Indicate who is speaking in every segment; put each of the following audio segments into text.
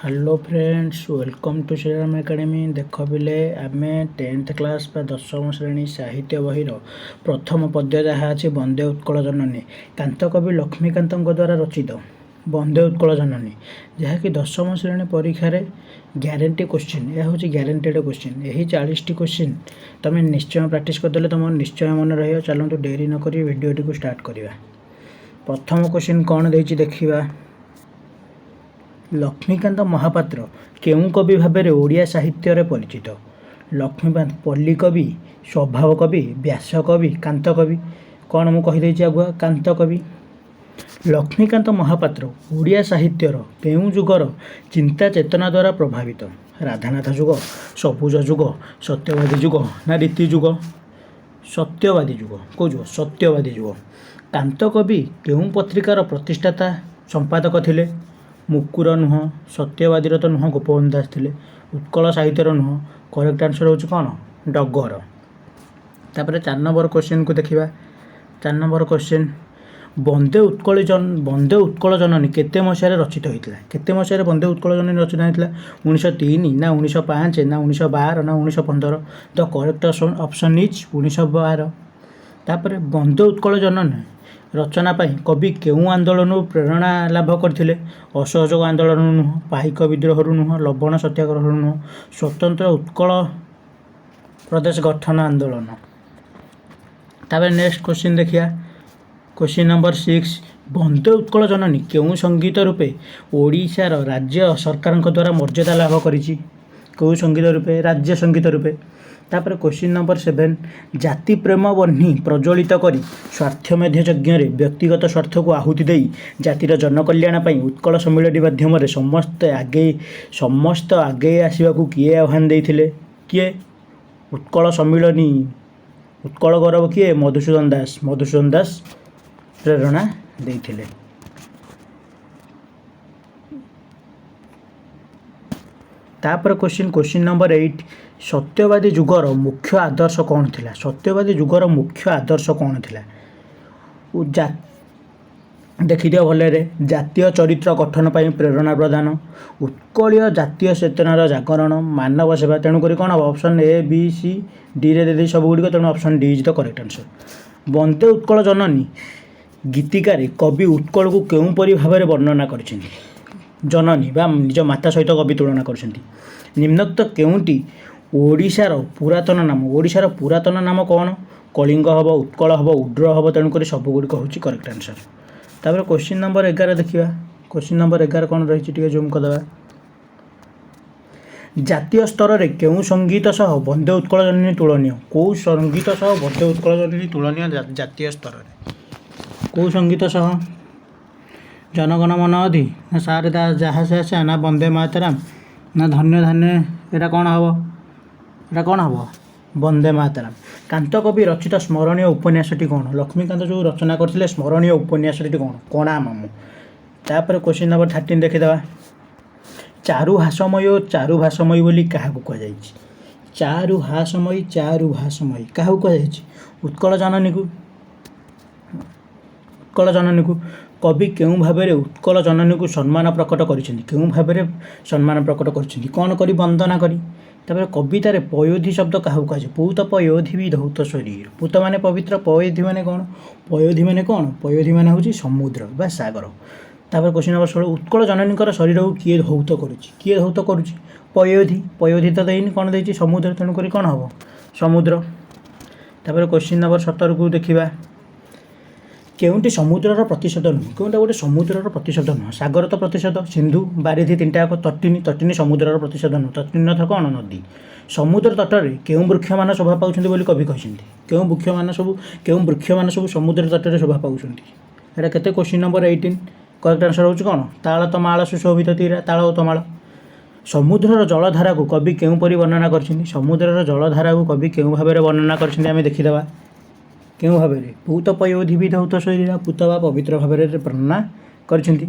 Speaker 1: Hello friends, welcome to Shriram Academy. ଦେଖ ପିଲେ, ଆମେ ଟେନ୍ଥ କ୍ଲାସ୍ ବା ଦଶମ ଶ୍ରେଣୀ ସାହିତ୍ୟ ବହିର ପ୍ରଥମ ପଦ୍ୟ ଯାହା ଅଛି ବନ୍ଦେ ଉତ୍କଳ ଜନନୀ, କାନ୍ତକବି ଲକ୍ଷ୍ମୀକାନ୍ତଙ୍କ ଦ୍ୱାରା ରଚିତ ବନ୍ଦେ ଉତ୍କଳ ଜନନୀ, ଯାହାକି ଦଶମ ଶ୍ରେଣୀ ପରୀକ୍ଷାରେ ଗ୍ୟାରେଣ୍ଟି କୋଶ୍ଚିନ୍। ଏହା ହେଉଛି ଗ୍ୟାରେଣ୍ଟେଡ଼ କୋଶ୍ଚିନ୍। ଏହି 40ଟି କୋଶ୍ଚିନ୍ ତୁମେ ନିଶ୍ଚୟ ପ୍ରାକ୍ଟିସ୍ କରିଦେଲେ ତୁମର ନିଶ୍ଚୟ ମନେ ରହିବ। ଚାଲନ୍ତୁ, ଡେରି ନକରି ଭିଡ଼ିଓଟିକୁ ଷ୍ଟାର୍ଟ କରିବା। ପ୍ରଥମ କୋଶ୍ଚିନ୍ କ'ଣ ଦେଇଛି ଦେଖିବା। ଲକ୍ଷ୍ମୀକାନ୍ତ ମହାପାତ୍ର କେଉଁ କବି ଭାବରେ ଓଡ଼ିଆ ସାହିତ୍ୟରେ ପରିଚିତ? ଲକ୍ଷ୍ମୀକାନ୍ତ ପଲ୍ଲୀ କବି, ସ୍ୱଭାବ କବି, ବ୍ୟାସ କବି, କାନ୍ତ କବି। କ'ଣ ମୁଁ କହିଦେଇଛି ଆଗୁଆ? କାନ୍ତ କବି। ଲକ୍ଷ୍ମୀକାନ୍ତ ମହାପାତ୍ର ଓଡ଼ିଆ ସାହିତ୍ୟର କେଉଁ ଯୁଗର ଚିନ୍ତା ଚେତନା ଦ୍ୱାରା ପ୍ରଭାବିତ? ରାଧାନାଥ ଯୁଗ, ସବୁଜ ଯୁଗ, ସତ୍ୟବାଦୀ ଯୁଗ ନା ରୀତି ଯୁଗ? ସତ୍ୟବାଦୀ ଯୁଗ। କେଉଁ ଯୁଗ? ସତ୍ୟବାଦୀ ଯୁଗ। କାନ୍ତ କବି କେଉଁ ପତ୍ରିକାର ପ୍ରତିଷ୍ଠାତା ସମ୍ପାଦକ ଥିଲେ? ମୁକୁର ନୁହଁ, ସତ୍ୟବାଦୀର ତ ନୁହଁ, ଗୋପବନ୍ଧୁ ଦାସ ଥିଲେ, ଉତ୍କଳ ସାହିତ୍ୟର ନୁହଁ। କରେକ୍ଟ ଆନ୍ସର ହେଉଛି କ'ଣ? ଡଗର। ତାପରେ 4 ନମ୍ବର କୋଶ୍ଚିନ୍କୁ ଦେଖିବା। 4 ନମ୍ବର କୋଶ୍ଚିନ୍, ବନ୍ଦେ ଉତ୍କଳ ଜନନୀ କେତେ ମସିହାରେ ରଚିତ ହୋଇଥିଲା? କେତେ ମସିହାରେ ବନ୍ଦେ ଉତ୍କଳ ଜନନୀ ରଚନା ହେଇଥିଲା? 1903 ନା 1905 ନା 1912 ନା 1915? The correct option is 1912। ତାପରେ ବନ୍ଦେ ଉତ୍କଳ ଜନନୀ ରଚନା ପାଇଁ କବି କେଉଁ ଆନ୍ଦୋଳନରୁ ପ୍ରେରଣା ଲାଭ କରିଥିଲେ? ଅସହଯୋଗ ଆନ୍ଦୋଳନରୁ ନୁହଁ, ପାଇକ ବିଦ୍ରୋହରୁ ନୁହଁ, ଲବଣ ସତ୍ୟାଗ୍ରହରୁ ନୁହଁ, ସ୍ୱତନ୍ତ୍ର ଉତ୍କଳ ପ୍ରଦେଶ ଗଠନ ଆନ୍ଦୋଳନ। ତାପରେ ନେକ୍ସଟ କୋଶ୍ଚିନ୍ ଦେଖିବା। କୋଶ୍ଚିନ୍ ନମ୍ବର 6, ବନ୍ଦେ ଉତ୍କଳ ଜନନୀ କେଉଁ ସଙ୍ଗୀତ ରୂପେ ଓଡ଼ିଶାର ରାଜ୍ୟ ସରକାରଙ୍କ ଦ୍ୱାରା ମର୍ଯ୍ୟାଦା ଲାଭ କରିଛି? କେଉଁ ସଙ୍ଗୀତ ରୂପେ? ରାଜ୍ୟ ସଙ୍ଗୀତ ରୂପେ। ତାପରେ କୋଶ୍ଚିନ୍ ନମ୍ବର 7, ଜାତି ପ୍ରେମ ବହ୍ନି ପ୍ରଜ୍ୱଳିତ କରି ସ୍ୱାର୍ଥମେଧ ଯଜ୍ଞରେ ବ୍ୟକ୍ତିଗତ ସ୍ୱାର୍ଥକୁ ଆହୁତି ଦେଇ ଜାତିର ଜନକଲ୍ୟାଣ ପାଇଁ ଉତ୍କଳ ସମ୍ମିଳନୀ ମାଧ୍ୟମରେ ସମସ୍ତ ଆଗେଇ ଆସିବାକୁ କିଏ ଆହ୍ୱାନ ଦେଇଥିଲେ? କିଏ? ଉତ୍କଳ ସମ୍ମିଳନୀ, ଉତ୍କଳ ଗୌରବ କିଏ? ମଧୁସୂଦନ ଦାସ। ମଧୁସୂଦନ ଦାସ ପ୍ରେରଣା ଦେଇଥିଲେ। ତାପରେ କୋଶ୍ଚିନ୍ ନମ୍ବର 8, ସତ୍ୟବାଦୀ ଯୁଗର ମୁଖ୍ୟ ଆଦର୍ଶ କ'ଣ ଥିଲା? ସତ୍ୟବାଦୀ ଯୁଗର ମୁଖ୍ୟ ଆଦର୍ଶ କ'ଣ ଥିଲା? ଦେଖିଦିଅ ଭଲରେ। ଜାତୀୟ ଚରିତ୍ର ଗଠନ ପାଇଁ ପ୍ରେରଣା ପ୍ରଦାନ, ଉତ୍କଳୀୟ ଜାତୀୟ ଚେତନାର ଜାଗରଣ, ମାନବ ସେବା। ତେଣୁକରି କ'ଣ ହେବ? ଅପସନ୍ ଏ, ବି, ସି, ଡିରେ ଦେଇଦେଇ ସବୁଗୁଡ଼ିକ, ତେଣୁ option D is the correct answer. Vande Utkal Janani ଗୀତିକାରେ କବି ଉତ୍କଳକୁ କେଉଁପରି ଭାବରେ ବର୍ଣ୍ଣନା କରିଛନ୍ତି? ଜନନୀ ବା ନିଜ ମାତା ସହିତ କବି ତୁଳନା କରିଛନ୍ତି। ନିମ୍ନୋକ୍ତ କେଉଁଟି ଓଡ଼ିଶାର ପୁରାତନ ନାମ? ଓଡ଼ିଶାର ପୁରାତନ ନାମ କ'ଣ? କଳିଙ୍ଗ ହେବ, ଉତ୍କଳ ହେବ, ଉଡ୍ର ହେବ। ତେଣୁକରି ସବୁଗୁଡ଼ିକ ହେଉଛି କରେକ୍ଟ ଆନ୍ସର୍। ତାପରେ କୋଶ୍ଚିନ୍ ନମ୍ବର 11 ଦେଖିବା। କୋଶ୍ଚିନ୍ ନମ୍ବର 11 କ'ଣ ରହିଛି ଟିକେ ଜୁମ୍ କରିଦେବା। ଜାତୀୟ ସ୍ତରରେ କେଉଁ ସଙ୍ଗୀତ ସହ ବନ୍ଦେ ଉତ୍କଳ ଜନନୀ ତୁଳନୀୟ? କେଉଁ ସଙ୍ଗୀତ ସହ ବନ୍ଦେ ଉତ୍କଳ ଜନନୀ ତୁଳନୀୟ ଜାତୀୟ ସ୍ତରରେ? କେଉଁ ସଙ୍ଗୀତ ସହ? ଜନଗଣ ମନ ଅଧି ନା ସାରେ ଯାହା ସେ ଆସେ ନା ବନ୍ଦେ ମାତରମ୍ ନା ଧନ୍ୟ ଧାନ୍ୟ? ଏଇଟା କ'ଣ ହେବ? ଏଇଟା କ'ଣ ହେବ? ବନ୍ଦେ ମାତରମ୍। କାନ୍ତ କବି ରଚିତ ସ୍ମରଣୀୟ ଉପନ୍ୟାସଟି କ'ଣ? ଲକ୍ଷ୍ମୀକାନ୍ତ ଯେଉଁ ରଚନା କରିଥିଲେ ସ୍ମରଣୀୟ ଉପନ୍ୟାସଟି କ'ଣ? କଣା ମାମୁଁ। ତାପରେ କୋଶ୍ଚିନ୍ ନମ୍ବର 13 ଦେଖିଦେବା। ଚାରୁ ହାସମୟ ଓ ଚାରୁ ଭାସମୟୀ ବୋଲି କାହାକୁ କୁହାଯାଇଛି? ଚାରୁ ହାସମୟୀ, ଚାରୁ ଭାସମୟୀ କାହାକୁ କୁହାଯାଇଛି? ଉତ୍କଳ ଜନନୀକୁ। ଉତ୍କଳ ଜନନୀକୁ। କବି କେଉଁ ଭାବରେ ଉତ୍କଳ ଜନନୀକୁ ସମ୍ମାନ ପ୍ରକଟ କରିଛନ୍ତି? କେଉଁ ଭାବରେ ସମ୍ମାନ ପ୍ରକଟ କରିଛନ୍ତି? କ'ଣ କରି? ବନ୍ଦନା କରି। ତାପରେ କବିତାରେ ପୟୋଧି ଶବ୍ଦ କାହାକୁ କୁହାଯାଏ? ପୂତ ପୟୋଧି ବି ଧୌତ ଶରୀର। ପୂତ ମାନେ ପବିତ୍ର, ପୟୋଧି ମାନେ କ'ଣ? ପୟୋଧି ମାନେ କ'ଣ? ପୟୋଧି ମାନେ ହେଉଛି ସମୁଦ୍ର ବା ସାଗର। ତାପରେ କୋଶ୍ଚିନ୍ ନମ୍ବର 16, ଉତ୍କଳ ଜନନୀଙ୍କର ଶରୀରକୁ କିଏ ଧୌତ କରୁଛି? କିଏ ଧୌତ କରୁଛି? ପୟୋଧି। ପୟୋଧି ତ ଦେଇନି, କ'ଣ ଦେଇଛି? ସମୁଦ୍ର। ତେଣୁକରି କ'ଣ ହେବ? ସମୁଦ୍ର। ତାପରେ କୋଶ୍ଚିନ୍ ନମ୍ବର 17କୁ ଦେଖିବା। କେଉଁଟି ସମୁଦ୍ରର ପ୍ରତିଶବ୍ଦ ନୁହଁ? କେଉଁଟା ଗୋଟେ ସମୁଦ୍ରର ପ୍ରତିଶବ୍ଦ ନୁହଁ? ସାଗର ତ ପ୍ରତିଶବ୍ଦ, ସିନ୍ଧୁ, ବାରିଧି ତିନିଟା ଯାକ, ତଟିନୀ। ତଟିନୀ ସମୁଦ୍ରର ପ୍ରତିଶବ୍ଦ ନୁହଁ। ତଟିନୀ ଅର୍ଥ କ'ଣ? ନଦୀ। ସମୁଦ୍ର ତଟରେ କେଉଁ ବୃକ୍ଷମାନ ଶୋଭା ପାଉଛନ୍ତି ବୋଲି କବି କହିଛନ୍ତି? କେଉଁ ବୃକ୍ଷମାନ ସବୁ ସମୁଦ୍ର ତଟରେ ଶୋଭା ପାଉଛନ୍ତି? ଏଇଟା କେତେ? କୋଶ୍ଚିନ୍ ନମ୍ବର 18, କରେକ୍ଟ ଆନ୍ସର ହେଉଛି କ'ଣ? ତାଳ ତମାଳ ସୁଶୋଭିତ ତୀରା, ତାଳ ଓ ତମାଳ। ସମୁଦ୍ରର ଜଳଧାରାକୁ କବି କେଉଁପରି ବର୍ଣ୍ଣନା କରିଛନ୍ତି? ସମୁଦ୍ରର ଜଳଧାରାକୁ କବି କେଉଁ ଭାବରେ ବର୍ଣ୍ଣନା କରିଛନ୍ତି ଆମେ ଦେଖିଦେବା। କେଉଁ ଭାବରେ? ପୂତ ପୟୋଧି ବିଧୌତ ଶରୀର, ପୂତ ବା ପବିତ୍ର ଭାବରେ ବର୍ଣ୍ଣନା କରିଛନ୍ତି।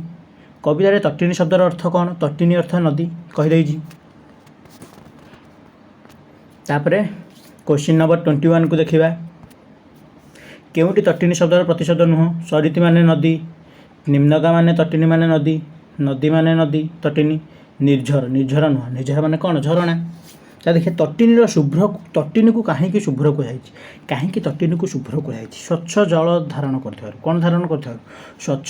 Speaker 1: କବିତାରେ ତଟିନୀ ଶବ୍ଦର ଅର୍ଥ କ'ଣ? ତଟିନୀ ଅର୍ଥ ନଦୀ କହିଦେଇଛି। ତାପରେ କୋଶ୍ଚିନ୍ ନମ୍ବର 21କୁ ଦେଖିବା। କେଉଁଟି ତଟିନୀ ଶବ୍ଦର ପ୍ରତିଶବ୍ଦ ନୁହଁ? ସରିତି ମାନେ ନଦୀ, ନିମ୍ନଗା ମାନେ ତଟିନୀ ମାନେ ନଦୀ, ନଦୀ ମାନେ ନଦୀ ତଟିନୀ। ନିର୍ଝର, ନିର୍ଝର ନୁହଁ, ନିର୍ଝର ମାନେ କ'ଣ? ଝରଣା। ତା ଦେଖିବା ତଟିନୀର ଶୁଭ୍ର, ତଟିନୀକୁ କାହିଁକି ଶୁଭ୍ର କୁହାଯାଇଛି? କାହିଁକି ତଟିନୀକୁ ଶୁଭ୍ର କୁହାଯାଇଛି? ସ୍ୱଚ୍ଛ ଜଳ ଧାରଣ କରୁଥିବାରୁ। କ'ଣ ଧାରଣ କରୁଥିବାରୁ? ସ୍ୱଚ୍ଛ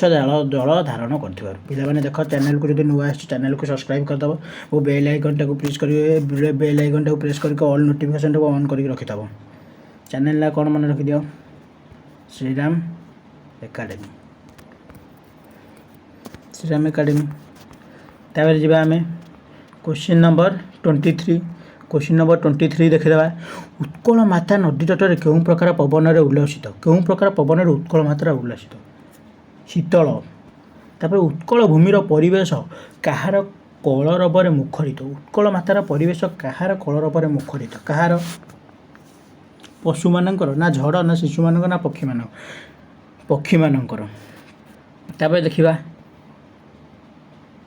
Speaker 1: ଜଳ ଧାରଣ କରୁଥିବାରୁ। ପିଲାମାନେ ଦେଖ, ଚ୍ୟାନେଲକୁ ଯଦି ନୂଆ ଆସିଛି ଚ୍ୟାନେଲକୁ ସବସ୍କ୍ରାଇବ୍ କରିଦେବ ଓ ବେଲ୍ ଆଇକନ୍ଟାକୁ ପ୍ରେସ୍ କରିବେ, ବେଲ୍ ଆଇକନ୍ଟାକୁ ପ୍ରେସ୍ କରିକି ଅଲ୍ ନୋଟିଫିକେସନ୍ଟାକୁ ଅନ୍ କରିକି ରଖିଦେବ। ଚ୍ୟାନେଲ୍ ନାଁ କ'ଣ ମନେ ରଖିଦିଅ? Shriram Academy, Shriram Academy. ତାପରେ ଯିବା ଆମେ କୋଶ୍ଚିନ୍ ନମ୍ବର 23। କୋଶ୍ଚିନ୍ ନମ୍ବର 23 ଦେଖିଦେବା। ଉତ୍କଳ ମାତା ନଦୀ ତଟରେ କେଉଁ ପ୍ରକାର ପବନରେ ଉଲ୍ଲସିତ? କେଉଁ ପ୍ରକାର ପବନରେ ଉତ୍କଳ ମାତାର ଉଲ୍ଲସିତ? ଶୀତଳ। ତାପରେ ଉତ୍କଳ ଭୂମିର ପରିବେଶ କାହାର କଳରବରେ ମୁଖରିତ? ଉତ୍କଳ ମାତାର ପରିବେଶ କାହାର କଳରବରେ ମୁଖରିତ? କାହାର? ପଶୁମାନଙ୍କର ନା ଝଡ଼ ନା ଶିଶୁମାନଙ୍କର ନା ପକ୍ଷୀମାନଙ୍କ? ପକ୍ଷୀମାନଙ୍କର। ତାପରେ ଦେଖିବା,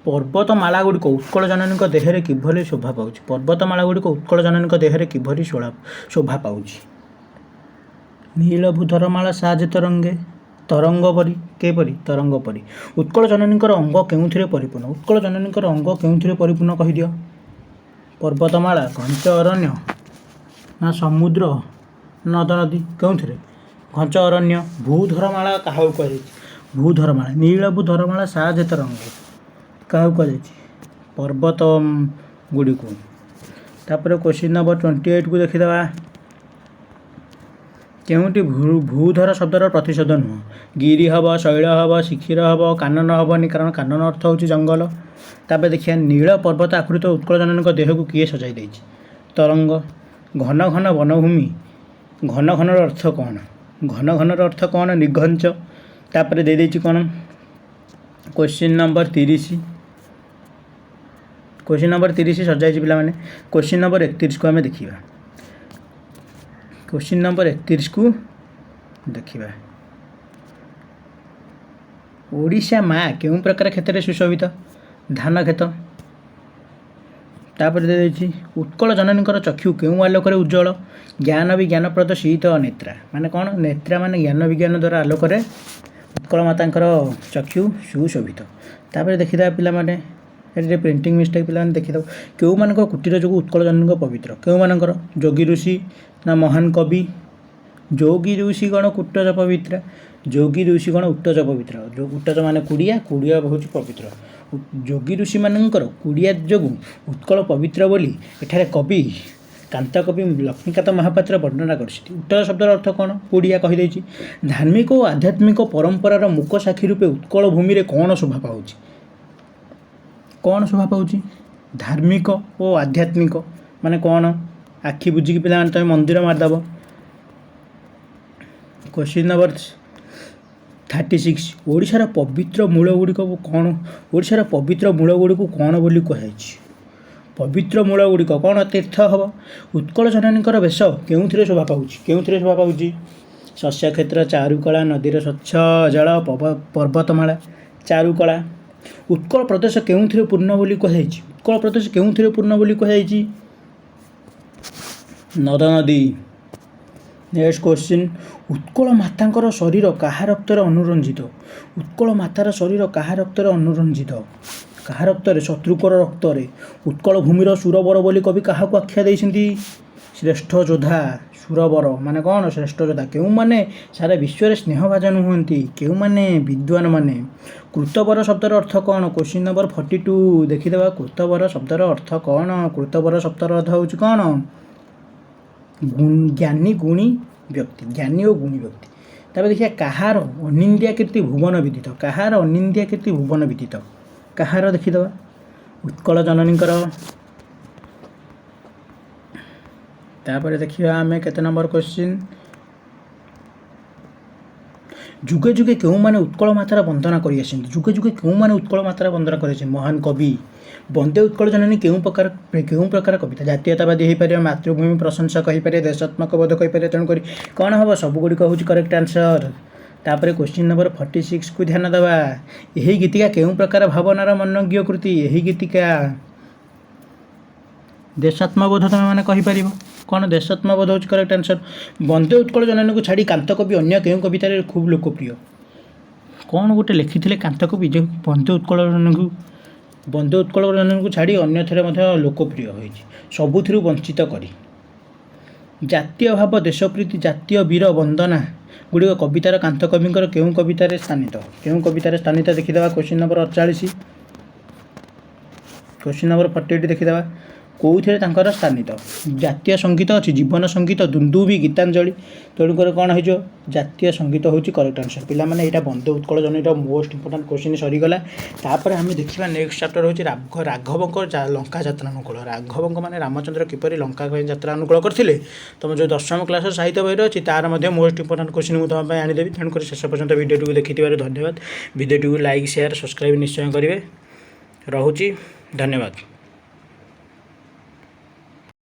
Speaker 1: ପର୍ବତମାଳା ଗୁଡ଼ିକ ଉତ୍କଳ ଜନନୀଙ୍କ ଦେହରେ କିଭଳି ଶୋଭା ପାଉଛି? ପର୍ବତମାଳା ଗୁଡ଼ିକ ଉତ୍କଳ ଜନନୀଙ୍କ ଦେହରେ କିଭଳି ଶୋଭା ପାଉଛି? ନୀଳ ଭୂଧରମାଳା ସାଜେ ତରଙ୍ଗେ, ତରଙ୍ଗ ପରି। କିପରି? ତରଙ୍ଗ ପରି। ଉତ୍କଳ ଜନନୀଙ୍କର ଅଙ୍ଗ କେଉଁଥିରେ ପରିପୂର୍ଣ୍ଣ? ଉତ୍କଳ ଜନନୀଙ୍କର ଅଙ୍ଗ କେଉଁଥିରେ ପରିପୂର୍ଣ୍ଣ କହିଦିଅ। ପର୍ବତମାଳା, ଘଞ୍ଚ ଅରଣ୍ୟ ନା ସମୁଦ୍ର, ନଦ ନଦୀ, କେଉଁଥିରେ? ଘଞ୍ଚ ଅରଣ୍ୟ। ଭୂଧରମାଳା କାହାକୁ କୁହାଯାଇଛି? ଭୂଧରମାଳା, ନୀଳ ଭୂଧରମାଳା ସାଜେ ତରଙ୍ଗେ କାହାକୁ କୁହାଯାଇଛି? ପର୍ବତ ଗୁଡ଼ିକୁ। ତାପରେ କୋଶ୍ଚିନ୍ ନମ୍ବର 28କୁ ଦେଖିଦେବା। କେଉଁଟି ଭୂଧର ଶବ୍ଦର ପ୍ରତିଶବ୍ଦ ନୁହଁ? ଗିରି ହେବ, ଶୈଳ ହେବ, ଶିଖିର ହେବ, କାନନ ହେବନି, କାରଣ କାନନ ଅର୍ଥ ହେଉଛି ଜଙ୍ଗଲ। ତାପରେ ଦେଖିବା, ନୀଳ ପର୍ବତ ଆକୃତ ଉତ୍କଳ ଜନନୀଙ୍କ ଦେହକୁ କିଏ ସଜାଇ ଦେଇଛି? ତରଙ୍ଗ। ଘନ ଘନ ବନଭୂମି, ଘନ ଘନର ଅର୍ଥ କ'ଣ? ଘନ ଘନର ଅର୍ଥ କ'ଣ? ନିଘଞ୍ଚ। ତାପରେ ଦେଇଦେଇଛି କ'ଣ? କୋଶ୍ଚିନ୍ ନମ୍ବର 30, କୋଶ୍ଚିନ୍ ନମ୍ବର 30 ସଜାଇଛି ପିଲାମାନେ। କୋଶ୍ଚିନ୍ ନମ୍ବର 31କୁ ଆମେ ଦେଖିବା। କୋଶ୍ଚିନ୍ ନମ୍ବର 31କୁ ଦେଖିବା। ଓଡ଼ିଶା ମା କେଉଁ ପ୍ରକାର କ୍ଷେତରେ ସୁଶୋଭିତ? ଧାନ କ୍ଷେତ। ତାପରେ ଦେଇଦେଇଛି, ଉତ୍କଳ ଜନନୀଙ୍କର ଚକ୍ଷୁ କେଉଁ ଆଲୋକରେ ଉଜ୍ଜଳ? ଜ୍ଞାନ ବିଜ୍ଞାନପ୍ରଦ ଶୀତ ନେତ୍ରା ମାନେ କ'ଣ? ନେତ୍ରା ମାନେ ଜ୍ଞାନ ବିଜ୍ଞାନ ଦ୍ୱାରା ଆଲୋକରେ ଉତ୍କଳ ମାତାଙ୍କର ଚକ୍ଷୁ ସୁଶୋଭିତ। ତାପରେ ଦେଖିଦେବା ପିଲାମାନେ, ଏଠି ପ୍ରିଣ୍ଟିଂ ମିଷ୍ଟେକ୍ ପିଲାମାନେ ଦେଖିଦେବ। କେଉଁମାନଙ୍କ କୁଟୀର ଯୋଗୁଁ ଉତ୍କଳ ଜନନୀଙ୍କ ପବିତ୍ର? କେଉଁମାନଙ୍କର? ଯୋଗୀ ଋଷି ନା ମହାନ କବି? ଯୋଗୀ ଋଷିଗଣ କୁଟଜ ପବିତ୍ର, ଯୋଗୀ ଋଷିଗଣ ଉଟଜ ପବିତ୍ର। ଉଟଜ ମାନେ କୁଡ଼ିଆ, କୁଡ଼ିଆ ହେଉଛି ପବିତ୍ର। ଯୋଗୀ ଋଷିମାନଙ୍କର କୁଡ଼ିଆ ଯୋଗୁଁ ଉତ୍କଳ ପବିତ୍ର ବୋଲି ଏଠାରେ କବି କାନ୍ତ କବି ଲକ୍ଷ୍ମୀକାନ୍ତ ମହାପାତ୍ର ବର୍ଣ୍ଣନା କରିଛନ୍ତି। ଉଟଜ ଶବ୍ଦର ଅର୍ଥ କ'ଣ? କୁଡ଼ିଆ କହିଦେଇଛି। ଧାର୍ମିକ ଓ ଆଧ୍ୟାତ୍ମିକ ପରମ୍ପରାର ମୂକ ସାକ୍ଷୀ ରୂପେ ଉତ୍କଳ ଭୂମିରେ କ'ଣ ଶୋଭା ପାଉଛି? କ'ଣ ଶୋଭା ପାଉଛି? ଧାର୍ମିକ ଓ ଆଧ୍ୟାତ୍ମିକ ମାନେ କ'ଣ? ଆଖି ବୁଜିକି ପିଲାମାନେ ତୁମେ ମନ୍ଦିର ମାରିଦେବ। କୋଶ୍ଚିନ୍ ନମ୍ବର 36, ଓଡ଼ିଶାର ପବିତ୍ର ମୂଳ ଗୁଡ଼ିକ କ'ଣ? ଓଡ଼ିଶାର ପବିତ୍ର ମୂଳ ଗୁଡ଼ିକୁ କ'ଣ ବୋଲି କୁହାଯାଇଛି? ପବିତ୍ର ମୂଳ ଗୁଡ଼ିକ କ'ଣ? ତୀର୍ଥ ହେବ। ଉତ୍କଳ ଜନନୀଙ୍କର ବେଶ କେଉଁଥିରେ ଶୋଭା ପାଉଛି? କେଉଁଥିରେ ଶୋଭା ପାଉଛି? ଶସ୍ୟକ୍ଷେତ୍ର, ଚାରୁକଳା, ନଦୀର ସ୍ୱଚ୍ଛ ଜଳ, ପର୍ବତମାଳା। ଚାରୁକଳା। ଉତ୍କଳ ପ୍ରଦେଶ କେଉଁଥିରେ ପୂର୍ଣ୍ଣ ବୋଲି କୁହାଯାଇଛି? ଉତ୍କଳ ପ୍ରଦେଶ କେଉଁଥିରେ ପୂର୍ଣ୍ଣ ବୋଲି କୁହାଯାଇଛି? ନଦ ନଦୀ। ନେକ୍ସଟ କୋଶ୍ଚିନ୍, ଉତ୍କଳ ମାତାଙ୍କର ଶରୀର କାହା ରକ୍ତରେ ଅନୁରଞ୍ଜିତ? ଉତ୍କଳ ମାତାର ଶରୀର କାହା ରକ୍ତରେ ଅନୁରଞ୍ଜିତ? କାହା ରକ୍ତରେ? ଶତ୍ରୁଙ୍କର ରକ୍ତରେ। ଉତ୍କଳ ଭୂମିର ସୁରବର ବୋଲି କବି କାହାକୁ ଆଖ୍ୟା ଦେଇଛନ୍ତି? ଶ୍ରେଷ୍ଠ ଯୋଦ୍ଧା। ସୁରବର ମାନେ କ'ଣ? ଶ୍ରେଷ୍ଠ ଯୋଦ୍ଧା। କେଉଁମାନେ ସାରା ବିଶ୍ୱରେ ସ୍ନେହଭାଜନ ହୁଅନ୍ତି? କେଉଁମାନେ? ବିଦ୍ୱାନ ମାନେ। କୃତବର ଶବ୍ଦର ଅର୍ଥ କ'ଣ? କୋଶ୍ଚିନ୍ ନମ୍ବର 42 ଦେଖିଦେବା। କୃତବର ଶବ୍ଦର ଅର୍ଥ କ'ଣ? କୃତବର ଶବ୍ଦର ଅର୍ଥ ହେଉଛି କ'ଣ? ଜ୍ଞାନୀ ଗୁଣୀ ବ୍ୟକ୍ତି, ଜ୍ଞାନୀ ଓ ଗୁଣୀ ବ୍ୟକ୍ତି। ତାପରେ ଦେଖିବା, କାହାର ଅନିନ୍ଦ୍ୟା କୀର୍ତ୍ତି ଭୁବନ ବିଦିତ? କାହାର ଅନିନ୍ଦ୍ୟା କୀର୍ତ୍ତି ଭୁବନ ବିଦିତ? କାହାର ଦେଖିଦେବା। ଉତ୍କଳ ଜନନୀଙ୍କର। ତାପରେ ଦେଖିବା ଆମେ କେତେ ନମ୍ବର କୋଶ୍ଚିନ୍, ଯୁଗେ ଯୁଗେ କେଉଁମାନେ ଉତ୍କଳ ମାତାର ବନ୍ଦନା କରିଆସିଛନ୍ତି? ଯୁଗେ ଯୁଗେ କେଉଁମାନେ ଉତ୍କଳ ମାତାର ବନ୍ଦନା କରିଆସିଛନ୍ତି? ମହାନ କବି। ବନ୍ଦେ ଉତ୍କଳ ଜନନୀ କେଉଁ ପ୍ରକାର କବିତା? ଜାତୀୟତାବାଦୀ ହେଇପାରିବ, ମାତୃଭୂମି ପ୍ରଶଂସକ ହେଇପାରିବ, ଦେଶାତ୍ମକ ବୋଧ କହିପାରିବ। ତେଣୁକରି କ'ଣ ହେବ? ସବୁଗୁଡ଼ିକ ହେଉଛି କରେକ୍ଟ ଆନ୍ସର୍। ତାପରେ କୋଶ୍ଚିନ୍ ନମ୍ବର 46କୁ ଧ୍ୟାନ ଦେବା। ଏହି ଗୀତିକା କେଉଁ ପ୍ରକାର ଭାବନାର ମନୋଜ୍ଞ କୃତି? ଏହି ଗୀତିକା ଦେଶାତ୍ମବୋଧ ତୁମେମାନେ କହିପାରିବ। କ'ଣ? ଦେଶାତ୍ମବୋଧ ହେଉଛି କରେକ୍ଟ ଆନ୍ସର୍। ବନ୍ଦେ ଉତ୍କଳ ଜନନୀକୁ ଛାଡ଼ି କାନ୍ତ କବି ଅନ୍ୟ କେଉଁ କବିତାରେ ଖୁବ୍ ଲୋକପ୍ରିୟ? କ'ଣ ଗୋଟେ ଲେଖିଥିଲେ କାନ୍ତ କବି ଯେ ବନ୍ଦେ ଉତ୍କଳ ଜନନୀକୁ ବନ୍ଦେ ଉତ୍କଳ ଜନନୀକୁ ଛାଡ଼ି ଅନ୍ୟଥିରେ ମଧ୍ୟ ଲୋକପ୍ରିୟ ହୋଇଛି। ସବୁଥିରୁ ବଞ୍ଚିତ କରି। ଜାତୀୟ ଭାବ, ଦେଶପ୍ରୀତି, ଜାତୀୟ ବୀର ବନ୍ଦନା ଗୁଡ଼ିକ କବିତାର କାନ୍ତ କବିଙ୍କର କେଉଁ କବିତାରେ ସ୍ଥାନିତ? କେଉଁ କବିତାରେ ସ୍ଥାନିତ ଦେଖିଦେବା। Question number 48, question number 48 ଦେଖିଦେବା, କେଉଁଥିରେ ତାଙ୍କର ସ୍ଥାନିତ? ଜାତୀୟ ସଙ୍ଗୀତ ଅଛି, ଜୀବନ ସଙ୍ଗୀତ, ଦୁନ୍ଦୁବି, ଗୀତାଞ୍ଜଳି। ତେଣୁକରି କ'ଣ ହେଇଯିବ? ଜାତୀୟ ସଙ୍ଗୀତ ହେଉଛି କରେକ୍ଟ ଆନ୍ସର୍। ପିଲାମାନେ, ଏଇଟା ବନ୍ଦେ ଉତ୍କଳ ଜନନୀର ମୋଷ୍ଟ ଇମ୍ପୋର୍ଟାଣ୍ଟ କୋଶ୍ଚିନ୍ ସରିଗଲା। ତାପରେ ଆମେ ଦେଖିବା ନେକ୍ସଟ ଚାପ୍ଟର ହେଉଛି ରାଘବଙ୍କ ଲଙ୍କା ଯାତ୍ରା ଅନୁକୂଳ। ରାଘବଙ୍କ ମାନେ ରାମଚନ୍ଦ୍ର କିପରି ଲଙ୍କା ପାଇଁ ଯାତ୍ରା ଅନୁକୂଳ କରିଥିଲେ। ତୁମ ଯେଉଁ 10ମ କ୍ଲାସ୍ର ସାହିତ୍ୟ ବହିରେ ଅଛି, ତାର ମଧ୍ୟ ମୋଷ୍ଟ ଇମ୍ପୋର୍ଟାଣ୍ଟ କୋଶ୍ଚିନ୍ ମୁଁ ତୁମ ପାଇଁ ଆଣିଦେବି। ତେଣୁକରି ଶେଷ ପର୍ଯ୍ୟନ୍ତ ଭିଡ଼ିଓଟିକୁ ଦେଖିଥିବାରୁ ଧନ୍ୟବାଦ। ଭିଡ଼ିଓଟିକୁ ଲାଇକ୍, ସେୟାର, ସବସ୍କ୍ରାଇବ୍ ନିଶ୍ଚୟ କରିବେ। ରହୁଛି, ଧନ୍ୟବାଦ।